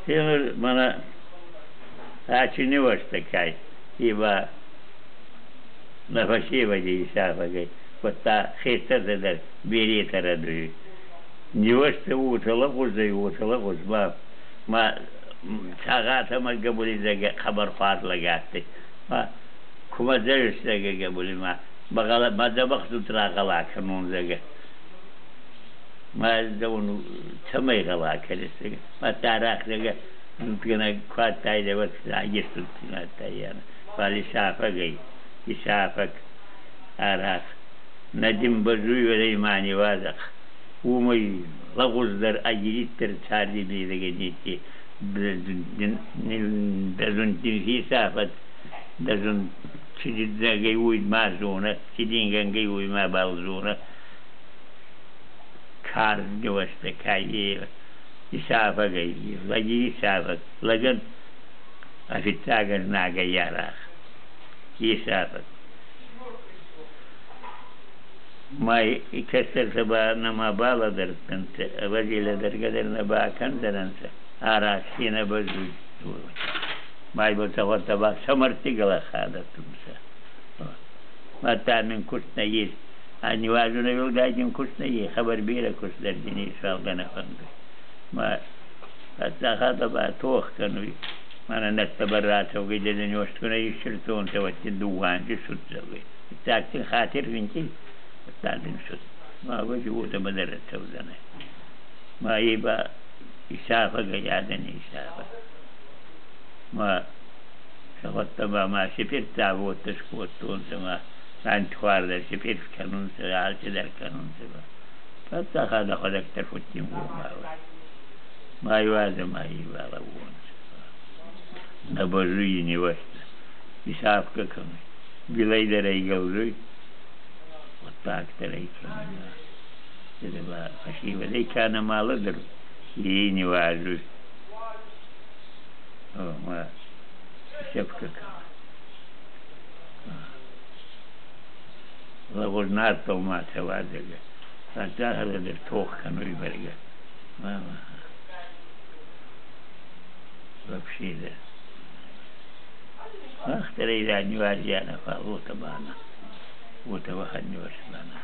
Mana ачинивастакай ива нафашива исафагай ватта хестададар беретарадуй нивашта утала гузай утала гузма ма сагата ма габули зага хабар фарлагатты ма кума зага габули ма багала ма забахту трагала канун зага ما زون تمي غلا كلسة ما تارخ زغا نتغنا كواتاي دوت عجست تايانا فالي يشافك آراخ ندم بزوي وليماني وازق ومي لغوز در أجريتر تاردي بيدغنيتي دزون في سافت دزون تشدد ويد ما زونه تشدين ويد ما بالزونه كار نوست كاي يسافق لجي يسافق لجن أفتاقر ناقا ياراخ يسافق ما يكسر سبا نما بالا درتنت وزيل در قدر نبا كان درنت آراكسين بزو ما يبغى تبا سمرتي قلا خادة تمسا ما تامن كسنا يس أني وازن يقول دايجن كسنا يي خبر بيرا كس دردني سالغنا فنگ ما أتاخذ با توخ كانوا ما أنا نتبرات وقيد وشتكنا يشرتون توتي دوان جسد زوي تاكتين خاطر فينتي تاكتين شد ما وجهه بدر التوزنة ما يبقى إسافة قيادني إسافة ما شغلت ما سفر تابوت تشكوت تونس ما عن توار در سفر كانون سغال در كانون سغال فاتخذ خذك ترفتين ما ما يوازن ما يبالغون نبزوي نوست إسافك كمي بلاي دري قلزوي وطاك دري كمي إذا خشيبة ذي كان ما لدر ييني وازوي ما شبكك لغوز نارتو ما توازق فاتاخذ در توخ كانوا يبرق ما ما وبشيدة ما اختري إذا نوارجانا فأغوت بانا وتوخد نوارجانا.